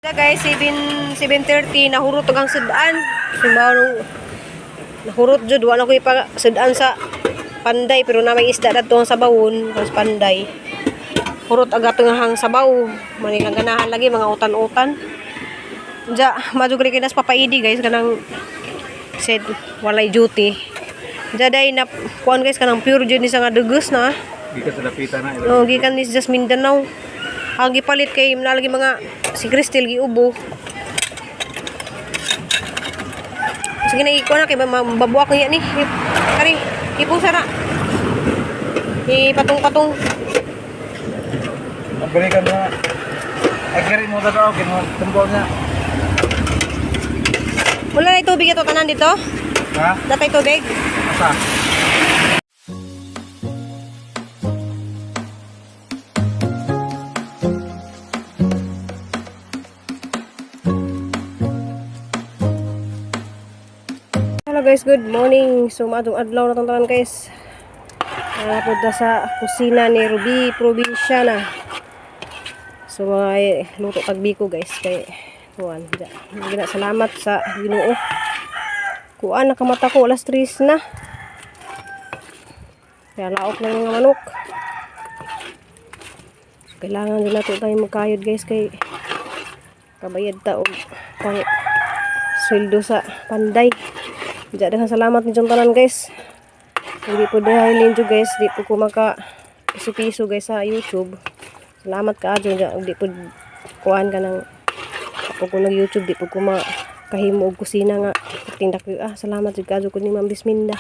Guys, 7 7:30 nahurot og ang sudan. Simbaw nung nahurot jud, wala ko ipa sudan sa Panday, pero na may isda dadto ang sabawon sa Panday. Hurot agad nga hang sabaw. Manilang ganahan lagi mga utan-utan. Ja, madugri kay nas papaidi, guys, kanang said walay duty. Ja day na kuan, guys, kanang pure jud ni sa nga dugos na. Gikan sa dapita na. No, gikan ni Just Mindanao. Ang gipalit kay nalagi mga si Cristel giubo. Sige na ikuha na kay mababuak niya ni. Kari, ipusa na. Ipatong-patong. Ang balikan na. Ay, kiri mo daw, kinuha tumbol niya. Wala na tubig ito tanan dito. Ha? Natay tubig. Asa? Hello guys, good morning. So maadtong adlaw na tong tanan, guys. Napunta sa kusina ni Ruby Provinciana. So mga luto tagbiko, guys, kay kuan. Gina salamat sa Ginoo. Kuan nakamata ko alas 3 na. Kaya laok ng mga manok. So, kailangan din nato tayo magkayod, guys, kay kabayad ta og pang sweldo sa Panday. Diya, daghang salamat ni tanan, guys. Hindi po dahil ninyo, guys, di po ko maka piso-piso, guys, sa YouTube. Salamat ka adyo diya, di po kuan ka ng po ko nag YouTube, di po ko makahimo og kusina nga tindak ah. Salamat jud kaadyo ko ni Ma'am Bisminda.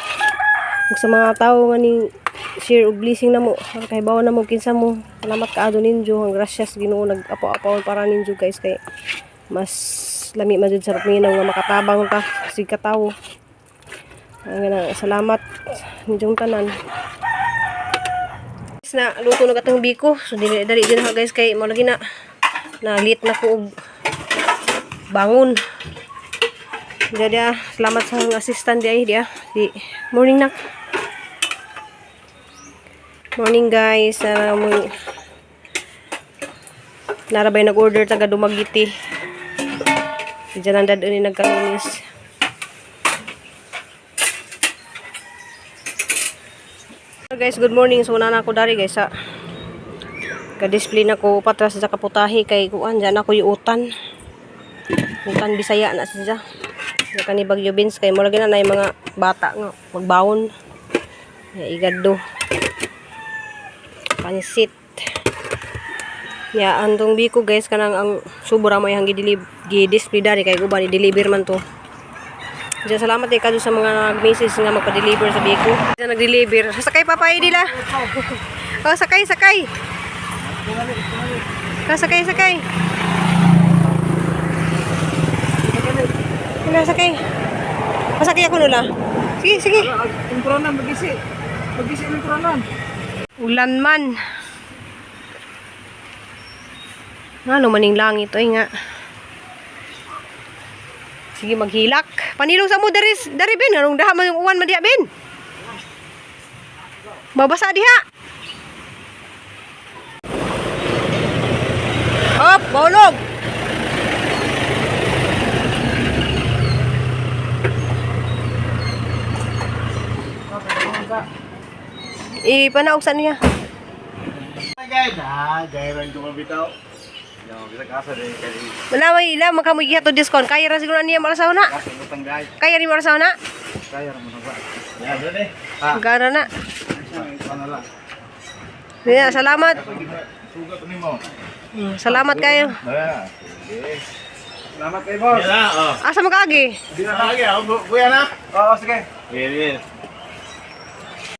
Ug sa mga tawo nga ning share og blessing namo, kahibaw na mo kinsa mo. Salamat kaadyo ninyo. Ang gracias Ginoo nag-apo-apo para ninyo, guys, kay mas lami man jud sa minaw nga makatabang ta sig katawo. Ang nga, salamat ninyong tanan. Guys, na luto na katong biko. So dili dali din ha, guys, kay mo lagi na nalit na ko og bangon. Jadi ah, salamat sa akong assistant di ay di ah. Di morning nak. Morning, guys. Mo narabay nag-order taga Dumaguete. Diyan ang dadun ni nagkalunis. Hello guys, good morning. So nana ko dari, guys, sa ka-display na ko patras sa kaputahi kay kuan diyan ako yung utan. Utan Bisaya na siya. Sa kani Bagyo beans kay mo lagi na nay mga bata nga magbawon. Ya, igado. Pansit. Ya, andong biko, guys, kanang ang sobra mo yang gi-display dari kay uban i-deliver man to. Diyan, salamat eh kadto sa mga nag-message nga magpa-deliver sa biko. Diyan nag-deliver. Sakay papay nila. Oh, sakay, sakay. Ka sakay, sakay. Wala, sakay. Pasakay ako nula. Sige, sige. Tumpuronan, magisi. Magisi ng turonan. Ulan man. Nga, maning langit. Oy nga. Sige, maghilak. Panilong sa mo, dari, dari Ben. Anong daha man yung uwan man diha, Ben? Mabasa diha. Hop, baulog. Ipanaog sa niya. Guys, ah, gairan ko mabitaw. Yo, bisa kasa din kay Wala may ila makamoy to discount. Kaya ra siguro niya malasaw na. kasa utang guys. Kaya rin malasaw na. Kaya ra mo na ba? Ya, dole. Ah, Gara na. ano lang. Yeah, salamat. Sugat nimo. Salamat kayo. Nah. Salamat kay boss. Ya, oh. Asa magkaagi? Di na lagi ako, kuya na. Oo, sige. Yes.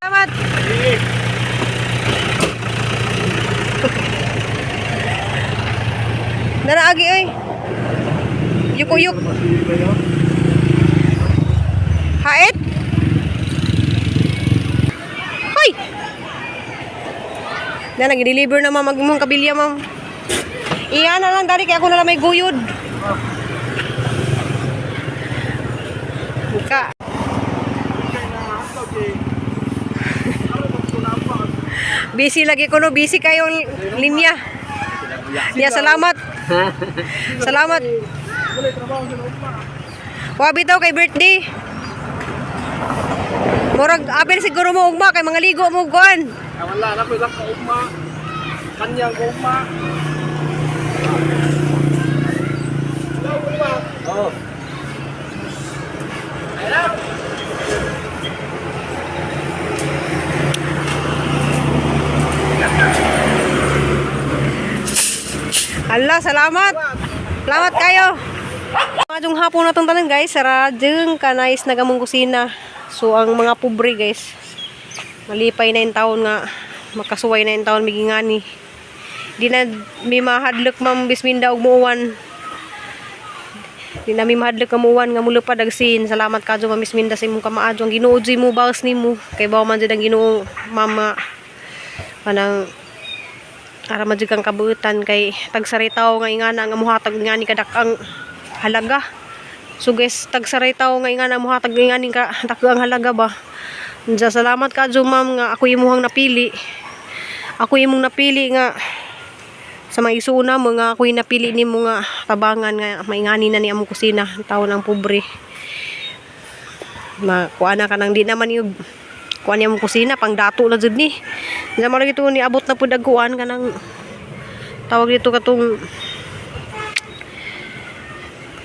Salamat. Naraagi oy. Yukuyuk. Hait. Hoy. Na nag-deliver na ma'am mag imong kabilya, ma'am. Iya na lang dari kay ako na lang may guyod. Ka. Busy lagi ko no, busy kayong linya. Ya, salamat. Salamat. Wa bitaw kay birthday. Murag apil siguro mo ugma kay mga ligo mo kuan. Ah, wala na ko ilang kaugma. Kanyang kaugma. Oo. Ala, salamat. Salamat kayo. Maayong hapon na tong tanan, guys. Sara jeng kanais nagamong kusina. So ang mga pobre, guys. Malipay na yung taon nga makasuway na yung taon migingani. Di na mi mahadlok, Ma'am Bisminda, og muuwan. Di na mi mahadlok nga muuwan nga mulupad ag sin. Salamat kadyo, Ma'am Bisminda, sa imong kamaadyo. Ang Ginoo jud mo bawas nimo. Kay bawa man jud ang Ginoo mama kanang ara man jud kang kabuutan kay tagsaray tawo nga ingana nga muhatag ngani kadak ang halaga. So guys, tagsaray tawo nga ingana muhatag ngani ka dak ang halaga ba. Unsa, salamat kadyo, ma'am, nga ako imuhang napili. Ako imong napili nga sa mga isuuna mo nga ako'y napili nimo nga tabangan nga maingani na ni among kusina taon ang pobre. Makuha na ka nang di naman yung kuan niya mong kusina pang dato na jud ni. Diyan mo lagi to ni abot na pud agkuan kanang tawag dito katong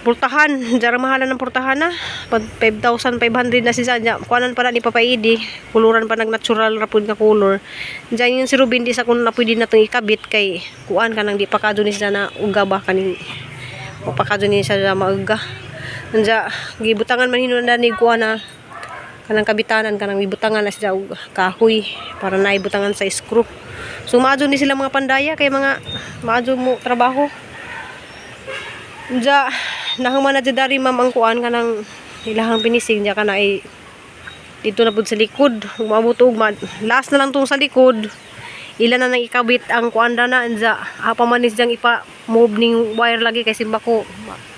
pultahan. Diyan mahalan ng pultahan na. Pag 5,500 na si Zanya. Kuanan pala ni Papa Idi. Kuluran pa nag natural ra pud nga color. Diyan yung si Ruben di sa kuno na pwede na itong ikabit kay kuan ka nang di pa kadyo ni siya na uga ba kaning o pa kadyo ni siya na mauga. Anja gibutangan man hinuon ni kuan na kanang kabitanan kanang ibutangan na sila og kahoy para naibutangan sa screw. So maadyo ni sila mga pandaya kay mga maadyo mo trabaho. Unja nahuman na jud dari, ma'am, ang kuan kanang ilahang pinising niya kana ay dito na pud sa likod. Umabot og last na lang tong sa likod. Ila na nang ikabit ang kuan na unja apa man is diyang ipa move ning wire lagi kay simba ko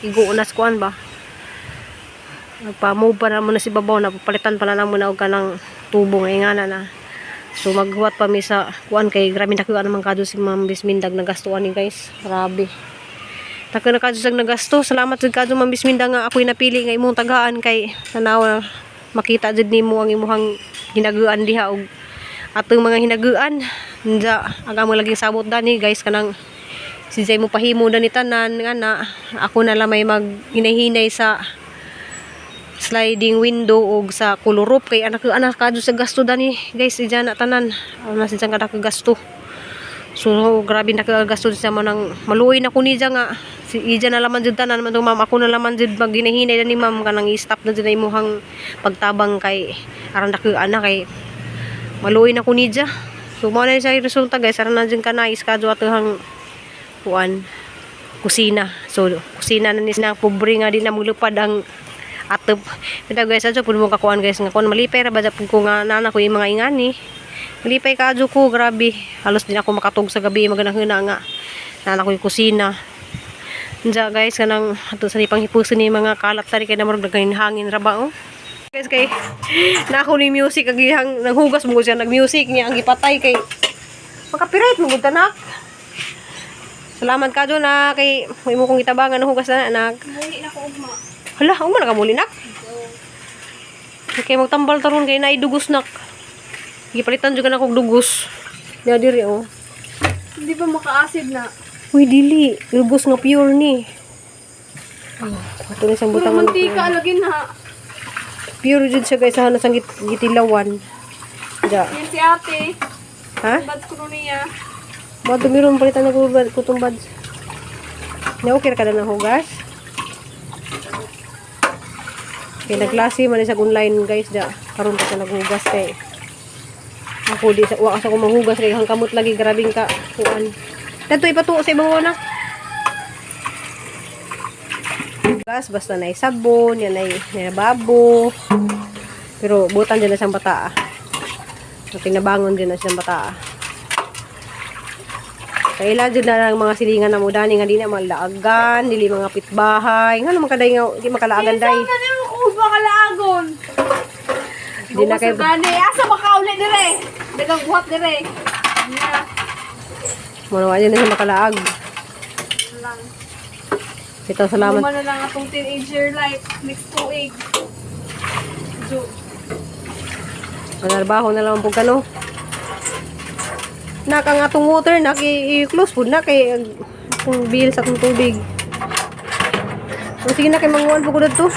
igo na sa kuan ba. Nagpa-move pa na muna si babaw na palitan pa na lang muna og kanang tubo nga ingana na. So maghuwat pa mi sa kuan kay grabe na kuan naman kadto si Ma'am Bismindag nagastuan ni, guys. Grabe. Taka na kadto sang nagasto. Salamat jud kadto, Ma'am Bisminda, nga ako'y napili nga imong tagaan kay tanawa makita jud nimo ang imuhang hinaguan diha og atong mga hinaguan. Unja ang among laging sabot dani, guys, kanang si Jay mo pahimo na ni tanan nga na ako na lang may maghinay-hinay sa sliding window og sa kulurop kay anak anak kadto sa gasto dani, guys, ija na tanan na siya kada ka gasto. So grabe na ka gasto sa mo nang maluoy na ko niya nga si ija na laman jud tanan man to, ma'am. Ako na laman jud maghinay-hinay ni ma'am kanang i-stop na jud na imuhang pagtabang kay aron na anak kay maluoy na ko niya. So mao na siya resulta, guys, aron na jud ka na iskadyo atohang kuan kusina. So kusina na ni na pobre nga di na mulupad ang atop. Bitaw, guys, adyo pud mo kakuan, guys, nga kuan malipay ra ba pud ko nga nana ko yung mga ingani. Malipay ka adyo ko, grabe. Halos di na ako makatug sa gabi maganahuna nga nana ko yung kusina. Unja, guys, kanang ato sa nipang hipuson ni mga kalat tari kay namurag nagahin hangin ra ba oh. Guys, kay na ako ni music ang iyang nanghugas mo siya nag-music niya ang gipatay kay makapiright mo gud tanak. Salamat ka na kay imo kong gitabangan hugas na anak. Muli na ko ugma. Hala, ugma na ka muli nak. Kay magtambal taron kay naay dugos nak. Gipalitan jud ka na kog dugos. Nya diri oh. Hindi ba maka-acid na? Uy, dili. Dugos nga pure ni. Oh, ato ni sang Puro butangan. mantika lagi na. Pure jud siya, guys, sa hanas ang gitilawan. Ja. Yan si ate. Ha? Buds ko niya. Mo tumiron palitan na ko kutong buds. Nya okay ra ka na ng hugas? Kay nagklase man sa online, guys, ja. Karon pa siya naghugas kay ako di sa wa sa ko manghugas kay hang kamot lagi grabing ka kuan. Dato ipatuo sa ibaw na. Hugas basta na sabon, yan ay nababo. Pero butan dyan na siyang bata. So, tinabangon dyan na siyang bata. Kaila jud na lang mga silingan na mo dani nga di na malaagan, dili mga pitbahay. Nga naman kaday nga di makalaagan day. Kinsa man mo kung makalaagon? Di na kay Gani, asa makauli dire? Dagang buhat dire. Nya. Mo na na siya makalaag. lang. Ito, salamat. Human na lang atong teenager life next tuig. Jo. Manarbaho na lang po kano. Nak ang atong water nak i-close po na kay ang atong bill sa atong tubig. O sige na kay manguan po ko dadto.